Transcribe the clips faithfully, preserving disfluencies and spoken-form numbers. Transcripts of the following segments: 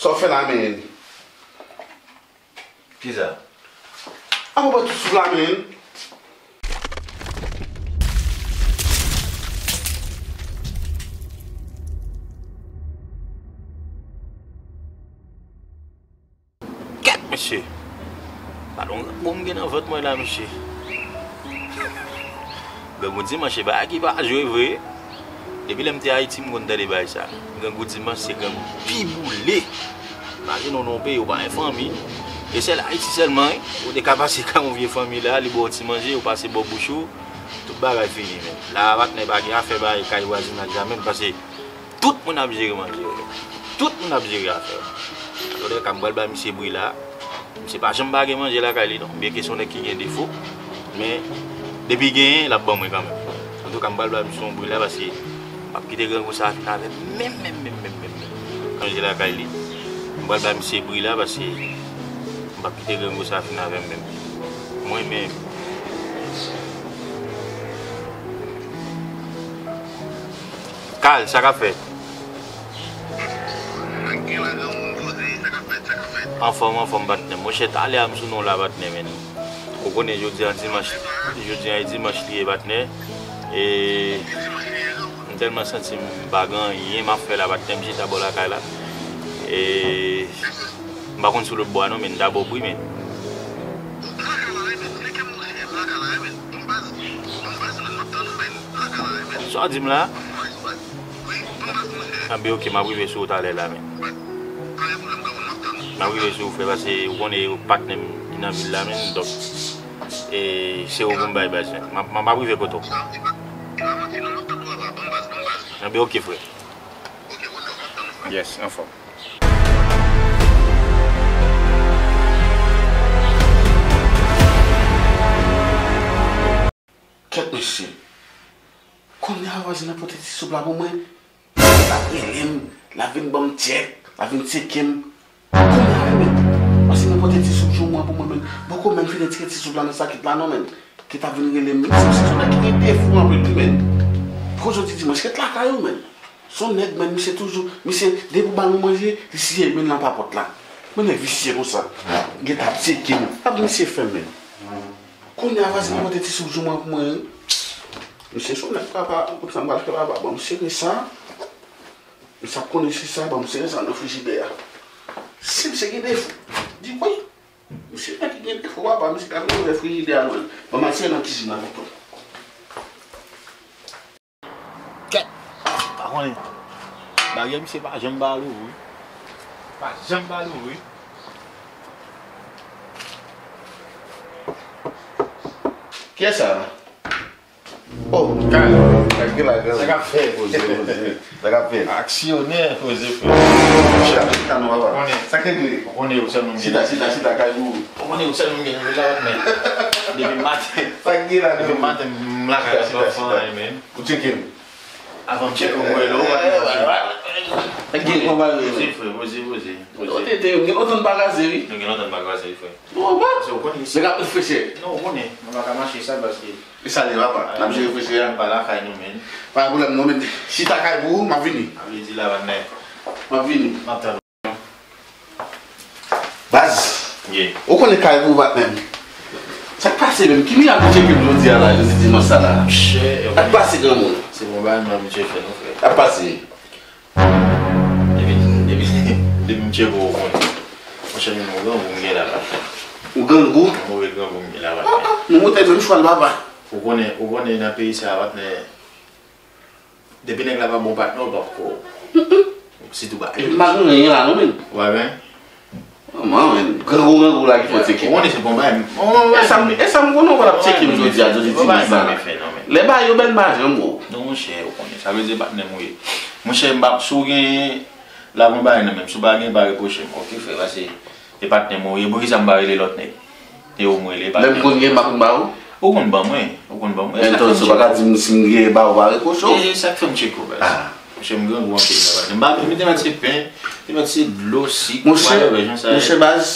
Sa w fè la, menn? Kisa? Apa w pran tout souf la, menn? Kèt, mesye! Gade yon bon m gen nan vant mwen la, mesye. Grangou dimanch se bagay ki pa jwe vre. Depi lè m te Ayiti, m konn tande bagay sa. Grangou dimanch se grangou pi boule. Imajine w nan yon peyi ou pa gen fanmi. E sèl Ayiti sèlman, wi. Ou te ka pase kay yon vye fanmi la, li ba w ti manje, ou pase bò bouch ou, tout bagay fini, menn. La, patnè, pa gen afè bay kay vwazinaj la menm, paske tout moun ap jere manje yo. Tout moun ap jere afè yo. Antouka, m pral ba misye bri la. Misye pa janm pa gen manje lakay li, non. Byenke se yon nèg ki gen defo, men depi genyen, l ap ban mwen kanmenm. Antouka, m pral ba misye yon bri la, paske m p ap kite grangou sa fin avè m menm, menm, menm, menm, menm, menm. Manje lakay li. M pral ba misye bri la, paske m p ap kite grangou sa fin avè m menm. Mwen menm. Kal, sa k ap fèt? Anfòm, anfòm, patnè. Monchè, talè a m sou non la, patnè, menn. Ou konnen jodi a dimanch, jodi a e dimanch li ye, patnè. E m tèlman santi m pa gen anyen m ap fè la, patnè, m chita bò lakay la. E m pa konn sou lòt bò a non, menn, m ta ba w bri, menn. Sa w di m la? Anben, oke, m ap rive sou ou talè la, menn. M ap rive sou ou, frè, paske ou konnen patnè m ki nan vil la, menn, donk, e, se ou pou m bay baz, menn. M ap, m ap rive kote w. Anben, oke, frè. Yes, anfòm. Kèt mesye. Kounye a vwazin nan pote ti soup la pou mwen. L ap rele m, l ap vin ban m tchèk, l ap vin tcheke m. Kounye a wi, men. Vwazin nan pote ti soup jou mwen pou mwen, men. Poko menm fin retire ti soup la nan sakèt la non, men. Ki t ap vin rele m. Misye se yon nèg ki gen defo anpil wi, men. Poko jodi dimanch, ret lakay ou, men. Se yon nèg, men, misye toujou, misye, depi w ba l yon manje, li siye men l nan papòt la. Men nèg visye konsa. Gentan ap tcheke m. Sa misye fè m, men. Kounye a vwazin nan pote ti soup jou mwen pou mwen, wi. Misye se yon nèg papa, m konn sa m pral fè papa. Bon, m sere sa. Misye ap konnen se sa, bon, m sere sa nan frijidè a. Si misye gen defo, di wi. Misye nèg ki gen defo, papa, misye ka vin ouvè frijidè a, non. Bon, m al sere nan kizin nan pito. Kèt! Pa konnen. Baryè misye pa janm pa louvri. Pa janm pa louvri. Kiyès sa? Oh, Kay. Sa k gen la, gran? Sa k ap fèt? Poze, poze. Sa k ap fèt? Aksyonè, poze, frè. Chita, chita, non, papa. Konnen. Sa k regle? Ou konnen ou sèl moun gen. Chita, chita, chita, Kay, ou. Ou konnen ou sèl moun gen nan vil la, men. Depi maten. Sa k gen la, depi maten, m lakay la, m pa fè anyen, men. Ou tcheke m. Avan m tcheke w, mwen, lè ou pa gen manje. Sa k gen, kòman l ye? Poze, frè, poze, poze, poze. Ou tete, m gen lontan m pa kraze, wi. Nou gen lontan n pa kraze, frè. Non, pa. Paske ou konnen isi. Nèg ap refreche. Non, ou konnen. Nou pa ka mache sa paske. E sa l ye, papa? N ap jere refreche a. Pa lakay nou, men. Pa gen pwoblèm, non, men. Chita kay pou ou, m ap vini. A vle di la, patnè. M ap vini. M ap tann ou. Baz. Ye. Ou konnen kay pou ou, patnè m. Sa k pase menm? Ki mirak ou tcheke m jodi a la, jodi dimanch sa la? Monchè, sa k pase, granmoun? Se bon bagay m abitye fè, non, frè. Sa k pase? Depi, depi, depi m tcheke w, ou konnen. Monchè, men yon grangou m gen la, papa. Ou grangou? Yon move grangou m gen la, papa. Ah, ah, nou moute menm chwal, papa. Ou konnen, ou konnen nan peyi sa, patnè, depi nèg la pa bon patnè w, l p ap kwè w. Sitou ba. Epi m pa gen anyen la, non, menm. Ou pa gen? Manman, men, grangou, grangou la ki fò tcheke. Ou konnen se bon bagay. E sa m, e sa m konnen w pa t ap tcheke m jodi a, jodi dimanch sa la. Lè ba yo bèl, m pa janm wè w. Non, monchè, ou konnen. Sa vle di patnè m ou ye. Monchè, m pa, si w gen, la bon bagay nan men m. Si w pa gen, pa repwoche m. Oke, frè, paske e patnè m ou ye. Poukisa m pa rele lòt nèg? E ou m rele, pa. Lè m konn gen, m pa konn ba ou? Ou konn ban mwen, ou konn ban mwen. Men tann, si w pa ka di m si m gen ba ou pa rekwoche w. E sa k fè m tcheke w, baz. Monchè, m grangou anpil la, patnè. M pa, m te mèt se pen, te mèt se dlo, sik, whatever, jan sa ye. Monchè, baz,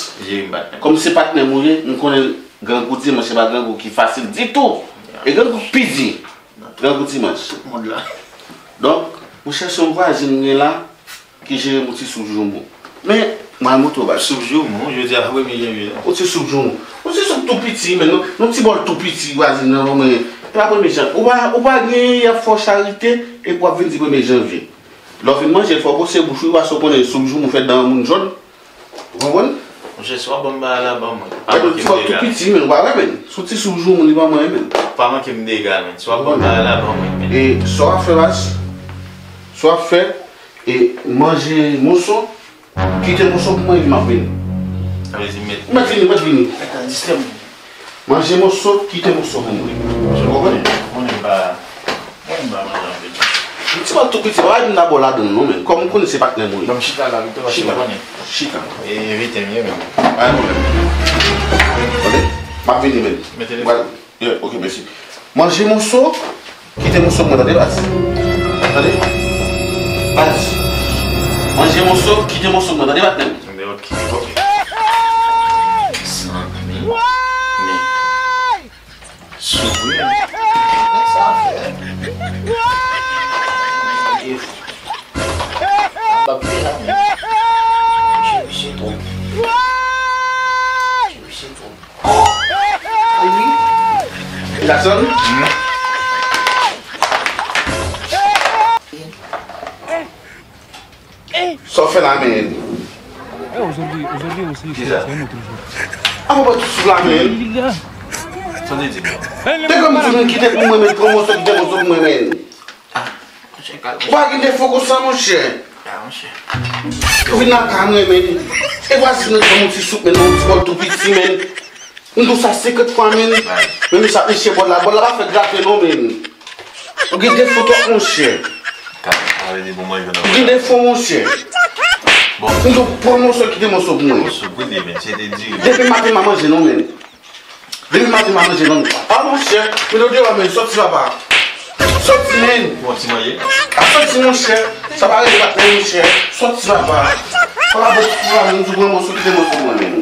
kòm se patnè m ou ye, m konnen grangou di, monchè, pa grangou ki fasil ditou. E grangou k pi di. Grangou Dimanch. Tout moun la. Donk, mwen chèche yon vwazen mwen la ki jere yon ti soup joumou. Men, mwen al montre w baz. Soup joumou, jodi a premye janvye la. Yon ti soup joumou. Yon ti soup tou piti, men yon, yon ti bòl tou piti, vwazen nan, mwen. E pa premye janvye. Ou pa, ou pa gen, y ap fè w charite, epi w ap vin di premye janvye. Lè w fin manje l, fò w bwose bouch ou, paske w konnen soup joumou fè dan moun jòn. Ou konprann? Monchè, si w ap ban m bagay la, ban mwen. Pa manke m dega. Ti bòl tou piti, men, ou pa wè, men. Sou ti soup joumou, li ban mwen, men. Pa manke m dega, men. Si w ap ban m bagay la, ban mwen, men. E sa w ap fè, baz? Sa w ap fè? E manje moso, kite moso pou mwen, epi m ap vini. Sa vle di m mèt. M mèt vini, m mèt vini. Manje moso, kite moso pou mwen. Ou konprann? Konnen m pa, konnen m pa manje anpil. Yon ti bòl tou piti, pa bay m dabò ladann non, men. Kòm m konnen se patnè m ou ye. Ban m chita la, Victor, paske m konnen. Chita. E envite m ye, men. Pa gen pwoblèm. Tande? M ap vini, men. Mete telefòn. Yeah, ok, mèsi. Manje moso, kite moso mwen, tande, baz? Tande? Baz. Manje moso, kite moso mwen, tande, patnè m? Tande, ok. Ok. Zanmi. Men. Souri. Sa fè. Bab de la. Misye, misye twòp. Misye, misye twòp. Jackson? Sa w fè la, men? Eh, aujourd'hui, aujourd'hui aussi, c'est un autre jour. Apa w pa tou sou la, men? Sa w te di? Te kòm di nou kite pou mwen, men, pran moso, kite moso pou mwen, men. Ou pa gen defo konsa, monchè. Ou vin nan kay mwen, men. E vwazen nan ban m yon ti soup, men, nan yon ti bòl tou piti, men. M di w sa senkant fwa, men. Men, men sa, mesye, bòl la, bòl la pa fè graten, non, men. Ou gen defo twòp, monchè. Ou gen defo, monchè. M di w pran moso, kite moso pou mwen. Depi maten m pa manje, non, men. Depi maten m pa manje non. Ah, monchè, men nou deyò, men, sòti, papa. Sòti, men. Bon, ti manje. Ah, sòti, monchè. Sa pa rele patnè, monchè. Sòti, papa. Papa, bon, ti papa, men, di mwen, mwen, sòti, mwen, mwen, men.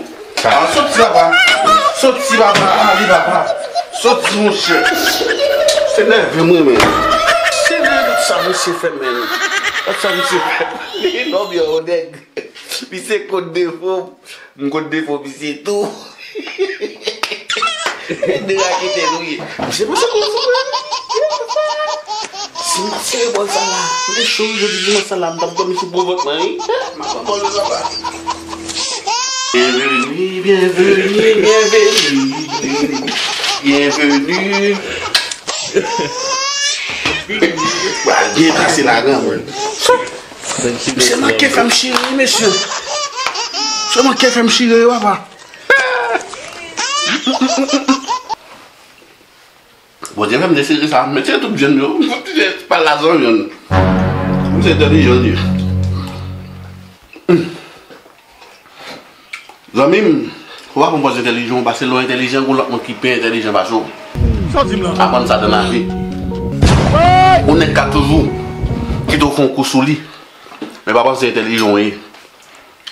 Ah, sòti, papa. Sòti, papa. Ah, li, papa. Sòti, monchè. Se nève mwen, men. Se nève tout sa, mesye fè, men. Tout sa, mesye fè. Non, byen, o nèg. Misye konn defo m. M konn defo misye tou. Nèg raketè nou ye. Misye panse konn sou mwen. Si m pa sere bòl sa la, m te cho wi jodi dimanch sa la, m t ap dòmi sou gwo vant mwen wi. M ap pran bòl la papa. Byenveni, byenveni, byenveni, byenveni. Pral byen pase la, granmoun. Misye manke fè m chire wi, mesye. Misye manke fè m chire wi, papa. Bondye fè m te sere sa, m retire tout vyann yo, m fè ti pal la zanmi m. M se entèlijan li ye. Zanmi m, ou pa konn pòz entèlijan, paske lè w entèlijan, gon lòt moun ki pi entèlijan pase w. Sa w di m la? Aprann sa nan lavi. Yon nèg ka toujou kite w fè yon kou sou li, men pa panse entèlijan w ye.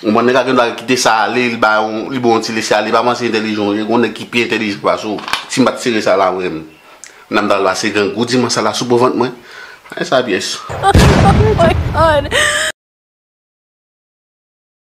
Ou konprann, nèg la gen dwa kite sa ale, li ba yon, li ba yon ti lese ale, pa panse entèlijan w ye, gon nèg ki pi entèlijan pase w. Si m pa t sere sa la mwen menm, nan m t al pase grangou dimanch sa la sou po vant mwen. Ay sa pyès. Oh my God.